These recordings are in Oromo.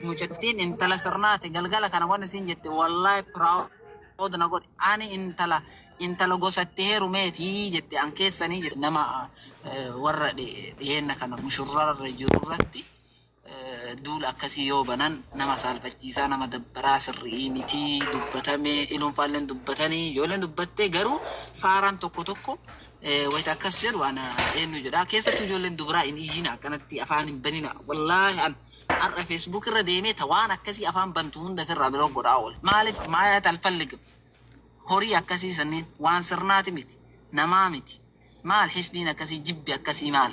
Mucattiin intala sirnaati. Galgala kana waan isiin jette wallaahi proud na godhe. Ani intala intala gosatti heerumeeti jette an keessanii jedhe nama warra dhiheenna kana mushurraarra jiru irratti duula akkasii yoo banan nama saalfachiisaa, nama dabbaraa, sirrii miti dubbatamee iluunfaalleen dubbatanii ijoolleen dubbattee, garuu faaraan tokko tokko wayita akkas jedhu ana eenyu jedha. Keessattuu ijoolleen dubaraa hin iyyina, akkanatti afaan hin banina. Wallaahi an har'a Facebook irra deemee ta waan akkasii afaan bantu hunda ofirraa biroo godhaa oole. Maaliif maayaa alfalligim horii akkasii sanniin waan sirnaati miti, namaa miti. Maal hisdiin akkasii, jibbi akkasii, maal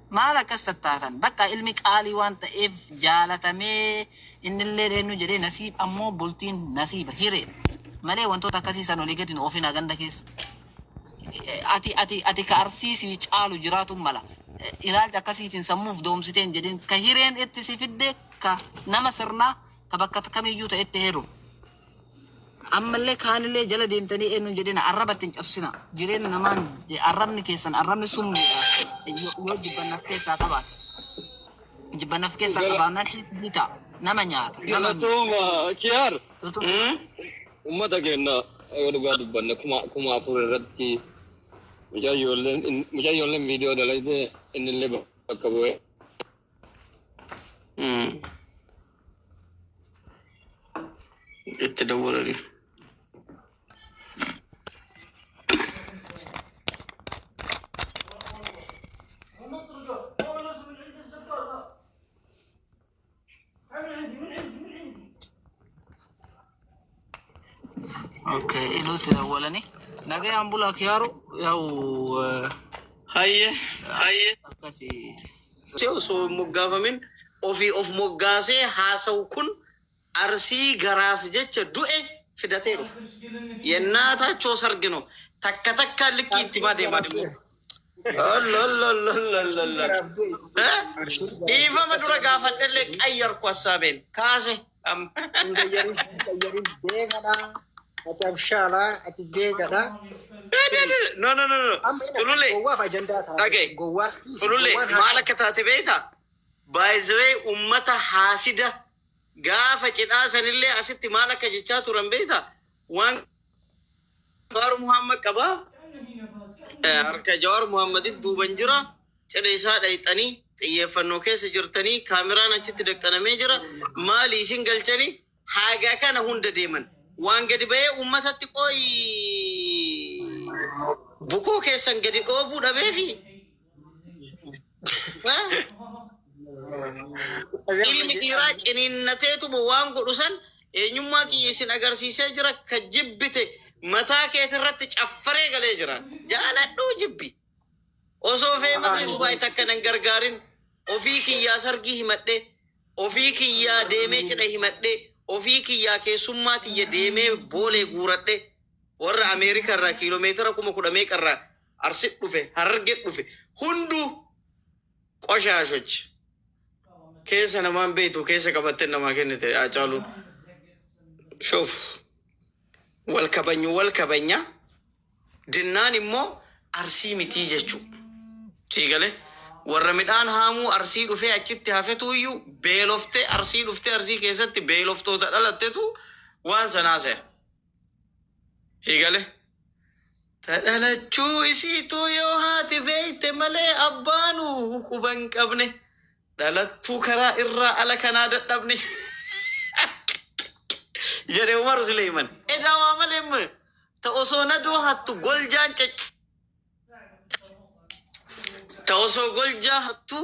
maal akkas tattaatan? Bakka ilmi qaalii waan ta'eef jaalatamee innillee eenyu jedhee nasiib. Ammoo bultiin nasiiba, hiree malee wantoota akkasii san olii gadi nu oofina ganda keessa. Ati ka Arsii sii caalu jiraatu mala. Ilaalcha akkasiitiin sammuuf doomsiteen jedhin. Ka hireen itti si fidde, ka nama sirnaa, ka bakka kamiyyuu ta'etti heerum. Ammallee kaanillee jala deemtanii eenyuun jedhina, arraba ittiin cabsina. Jireenya namaan arrabni keessan arrabni summiidha. Yoo jibbannaaf keessaa qabaate. Jibbannaaf keessaa qabaannaan xisbii ta'a. Nama nyaata. Nama Galatooma Kiyaar. Uummata keenya yoo dhugaa dubbanne 4000 irratti mucayyoolleen viidiyoo dalagde, innillee bakka bu'ee. Itti dawwalanii. Okay, iluutti dawwalanii. Nagayaan bulaa Kiyaaru yaa'u. Hayyee. Hayyee. Akkasii. Osoo hin moggaafamin ofii of moggaasee haasa'u kun Arsii garaaf jecha du'e fidatee dhufa. Yennaa taachoo sargino takka takka likkii itti himaa deemaa dhimmo. Dhiifama dura gaafadhellee qayyarku hassaabeen kaase. Hin qayyarin, hin qayyarin, beekadha. Ati abshaalaa, ati beekadha. No, no, no, no. Amma ina Tululee. gowwaaf ajandaa taate. Dhaga'i. Gowwaa dhiisi, Tululee gowwaan maal akka taate beektaa? Baay'ee ummata haasida gaafa cidhaa sanillee asitti maal akka jechaa turan beektaa? Waan Jawaar Muhammad qabaa. Harka Jawaar Muhammaditti duuban jira. Cidha isaa dhayxanii xiyyeeffannoo keessa jirtanii, kaameraan achitti daqqanamee jira. Maali isin galchanii haga kana hunda deeman? Waan gadi bahee uummatatti qooyi bukoo keessan gadi dhoobuu dhabeefi. Eh? Ilmi dhiiraa ciniinnateetuma waan godhu san eenyummaa kiyya isin agarsiisee jira. Ka jibbite mataa keetirratti caffaree galee jira. Jaaladhuu jibbi. Osoo feemasii Dubaay takka nan gargaarin ofii kiyyaa sargii himadhee, ofii kiyyaa deemee cidha himadhee, ofii kiyyaa keessummaa tiyya deemee Boolee guuradhee, warra Ameerika irraa kiiloomeetira 10,000 meeqa irraa Arsi dhufe, Hararge dhufe, hunduu qoshaashochi. Keessa namaan beektu keessa qabattee namaa kennite Haacaaluun. Shoof. Wal kabanyu, wal kabanya. Dinnaan immoo Arsii mitii jechuu. Sii galee warra midhaan haamuu Arsii dhufee achitti hafetu iyyuu beeloftee Arsii dhuftee Arsii keessatti beeloftoota dhalattetu waan sanaa se'a. Sii galee. Ta dhalachuu isiituu yoo haati beeyte malee abbaanuu quba hin qabne. Dhalattuu karaa irraa ala kanaa dadhabne jedhe Umar Suleeyman. Edaa waa malee ta osoo nadoo hattu goljaan cacc ta osoo goljaa hattu,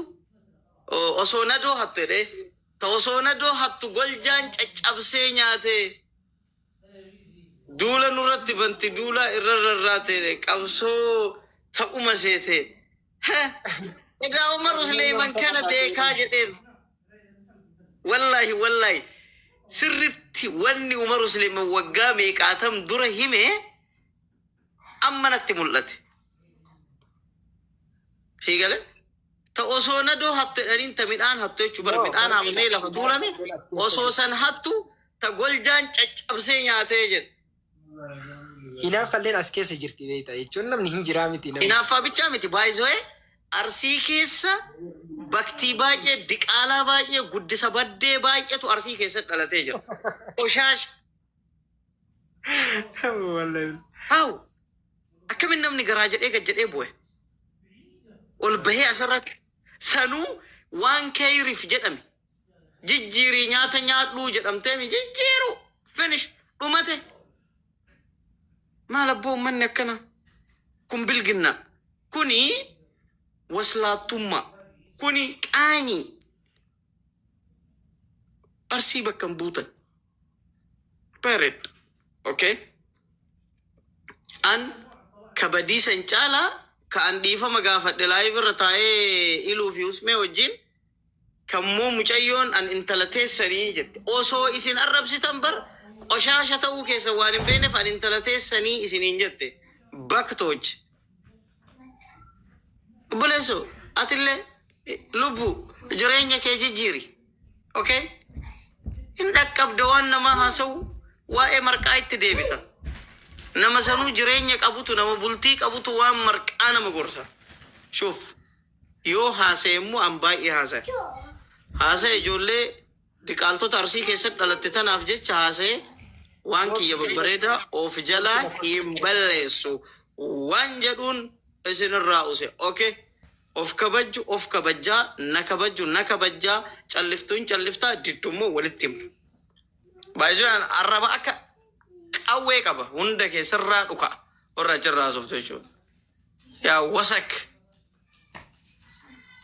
osoo nadoo hattu jedhee, ta osoo nadoo hattu goljaan caccabsee nyaate. Duula nurratti banti, duula irra rarraate, qabsoo ta'uma seete. Edaa Umar Suleeyman kana beekaa jedheen. Wallaahi, wallaahi, sirritti wanni Umar Suleeyman waggaa meeqaatam dura hime amma natti mul'ate. Sii galee? Ta osoo nadoo hattu jedhaniin ta midhaan hattu jechuu bara midhaan haamamee lafa tuulame osoo san hattu ta goljaan caccabsee nyaatee jedhe. Hinaaffalleen as keessa jirti beekta jechuun namni hin jiraa miti namni. Hinaaffaa bichaa miti, baay'isee Arsii keessa Baktii baay'ee, diqaalaa baay'ee, guddisa baddee baay'eetu Arsii keessatti dhalatee jira. Qoshaasha. Wallahi. Haa, akkamin namni garaa jedhee gad jedhee bu'e? Ol bahee asirratti sanuu waan keeyriif jedhame jijjiirii nyaata nyaadhuu jedhamtee mi jijjiiru finish dhumate. Maal abboo, uummanni akkana kun bilginna, kuni waslaattummaa, kuni qaanyii. Arsii bakka hin buutan. Period. Okay, an kabadiisan caalaa ka an dhiifama gaafadhe live irra taa'ee iluu fi usmee wajjin kammoo mucayyoon an intala teessanii jette. Osoo isin arrabsitan bar qoshaasha ta'uu keessa waan hin beekneef an intala teessanii isiniin jette. Baktooj obboleesso, atillee lubbu jireenya kee jijjiiri. Okay, hin dhaqqabda. Waan namaa haasa'u waa'ee marqaa itti deebita. Nama sanuu jireenya qabutu, nama bultii qabutu waan marqaa nama gorsa. Shuuf, yoo haasa'e immoo an baay'ee haasa'e. Haasa'e ijoollee diqaaltota Arsii keessatti dhalatte tanaaf jecha haasa'e waan kiyya babbareedaa of jalaa hin balleessu waan jedhuun isinirraa use. Okay, of kabajju of kabajjaa, na kabajju na kabajjaa, calliftuun calliftaa, diddummoo walitti himna. Baay'ee arraba akka qawwee qaba, hunda keessarraa dhuka warra achirraa haasoftu jechuudha. Yaa wasak.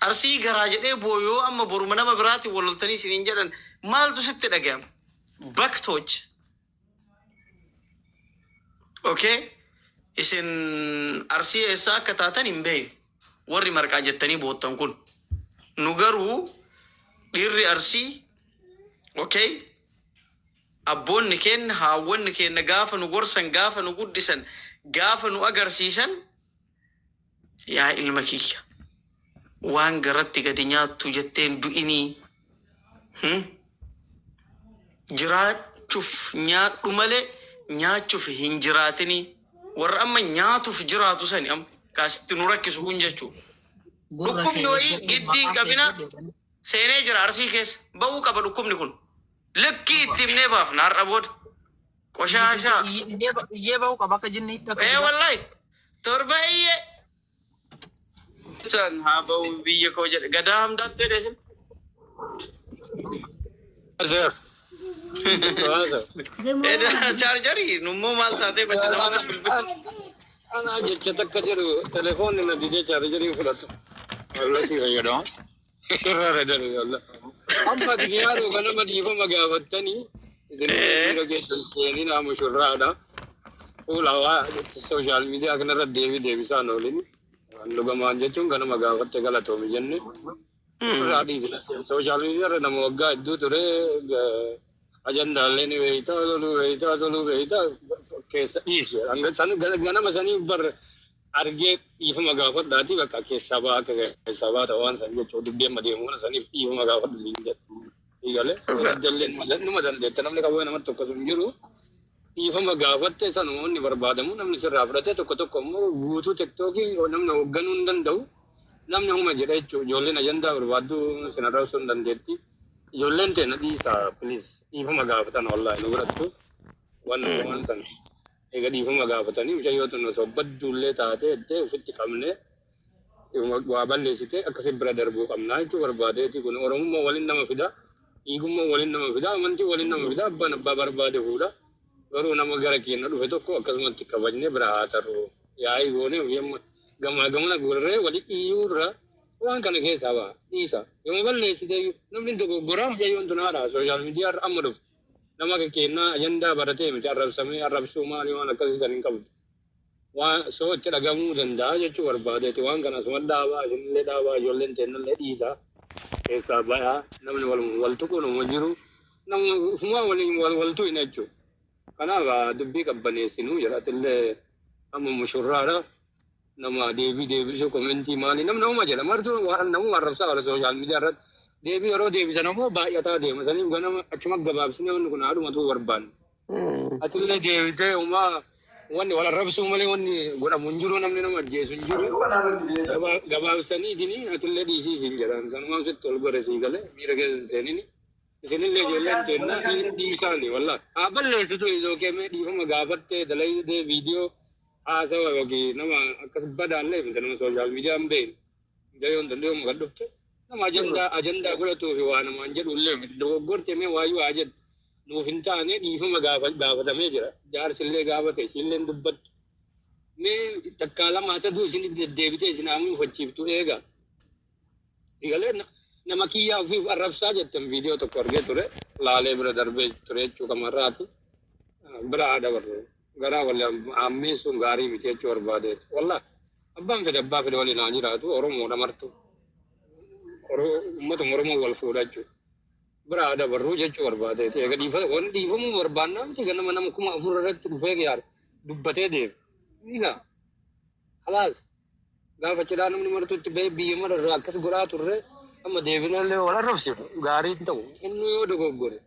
Arsii garaa jedhee booyoo amma boruma nama biraatiin wal loltanii isiniin jedhan maaltu sitti dhaga'ama? Baktooj. Okay? Isin Arsii eessaa akka taatan hin beeknu. Warri marqaa jettanii boottan kun. Nu garuu dhiirri Arsii, okay? Abboonni keenya, haawwanni keenya gaafa nu gorsan, gaafa nu guddisan, gaafa nu agarsiisan, yaa ilma kiyya, waan garatti gadi nyaattu jetteen du'inii, Jiraachuuf nyaadhu malee nyaachuuf hin jiraatinii. Warra amma nyaatuuf jiraatu sani amma kaasitti nu rakkisu kun jechuudha. Gurra Dhukkubni kee wayii eeggadhu, giddii hin maqaa kee qabina jedhani. Seenee jira Arsii keessa. Ba'uu qaba dhukkubni kun. Likkii itti himnee baafna har'a booda. Qoshaashaa. Iyyee ba'uu qaba akka jinniitti akka Ee jira. Wallahi torba iyyee. San haa ba'u biyya koo jedhe gadaa hamdaatti jedhe isin. Seer. Chaarjarii nummoo maal taatee badde nama san bilbilu. Ana jecha takka jedhu telefoonni na didee chaarjarii fudhatu. Wallasii fayyadama. Irra darbe wallah. Amma yaaduu ganama dhiifama gaafattanii isin miira keessan seenii nama shurraadha. Fuula waa social media kanarra deebii deebisaan oolin. Dhugamaan jechuun ganama gaafatte galatoomi jenne. Irraa dhiisna. Social media irra nama waggaa hedduu ture, ajandaalee ni beeytaa, toluu beeytaa, toluu beeytaa, keessa dhiise. Hanga ganama sanii bar argee dhiifama gaafadhaati bakka keessaa baa, akka keessaa baata waan san jechuudha. Dubbii amma deemu kana saniif dhiifama gaafadhu siin jedhu. Sii galee jallee numa dandeetta, namni qawwee namatti tokko sun jiru. Dhiifama gaafatte sanuma inni barbaadamu namni sirraa fudhate. Tokko tokko immoo guutuu TikTokii namni hoogganuu hin danda'u. Namni huma jedha jechuudha. Ijoolleen ajandaa barbaaddu sinarraa osoo hin dandeetti. Ijoolleen teena dhiisaa, please, dhiifama gaafatan wallaahi nu birattu waan waan san. Egaa dhiifama gaafatanii mucayyoo tun osoo badduullee taatee jettee ofitti qabnee waa balleessite akkasii bira darbuu qabnaa jechuu barbaadeeti. Kun Oromummaa waliin nama fida, dhiigummaa waliin nama fida, amantii waliin nama fida, abbaan abbaa barbaade fuudha. Garuu nama gara keenya dhufe tokko akkasumatti kabajnee bira haa tarru. Yaa'ii goonee yemma gamaa gamana gorree walii iyyuurra waan kana keessaa ba'a dhiisa. Yoo balleessite namni dogoggoraa mucayyoon tun haadha social media irra amma dhufe. Nama akka keenyaa ajandaa baratee miti, arrabsamee arrabsuu maali waan akkasii san hin qabdu. Waan soo itti dhagamuu danda'a jechuu barbaadeeti. Waan kana asuma dhaabaa, isinillee dhaabaa, ijoolleen teennallee dhiisaa. Keessaa bayaa namni wal wal tuquun uma jiru, namni ufumaa waliin wal wal tuqina jechuudha. Kanaaf dubbii qabbaneessinuu jedhatillee amma mushurraadha. Nama deebii deebisuu commentii maali namni nama jedha martuu namuma arrabsaa wala social media irratti deebii yeroo deebisan ammoo baay'ataa deema. Saniif ganama achuma gabaabsinee wanni kun haadhumatu barbaanne. Atillee deebisee umaa Wanni wal arrabsuu malee wanni godhamu hin jiru, namni nama ajjeesu hin jiru. Gabaabsaniitini atillee dhiisii siin jedhan, sanumaan sitti ol gore sii galee miira keessa hin seenini. Isinillee ijoolleen teennaa dhiisaani wallaahi. Haa balleessitu isoo keemee dhiifama gaafattee dalaydee viidiyoo haasawa yookiin nama akkas badaallee miti, nama social media hin beekne. Mucayyoon danda'u kan dhufte nama ajandaa godhatuu fi waa namaan jedhu illee miti. Dogoggortee mee waayyuu haa jedhu. Nuuf hin taane, dhiifama gaafatamee jira. Jaarsillee gaafate, isiillee dubbattu. Mee takkaa lama saduu isin deddeebitee isin haamuu hufachiiftu eega. Sigalee nama kiyyaa ofiif arrabsaa jettan viidiyoo tokko argee ture. Laalee bira darbee ture jechuu kamarraati. Bira haa dabarru. Garaa wal hammeessuun gaarii miti jechuu barbaadeetu. Wallah abbaan fedhe abbaa fedhe waliin haa jiraatu, Oromoodha martu. Uummatuma Oromoo wal fuudha jechuudha. Bira haa dabarru jechuu barbaadeetu. Eega dhiifa wanni dhiifamuu barbaannaa miti, ganama nama 4000 irratti dhufee yaada dubbatee deema. Egaa khalaas gaafa cidhaa namni martutti bahee biyya mara irraa akkas godhaa turre, amma deebinallee wal arrabsifu gaarii hin ta'u. Inni yoo dogoggore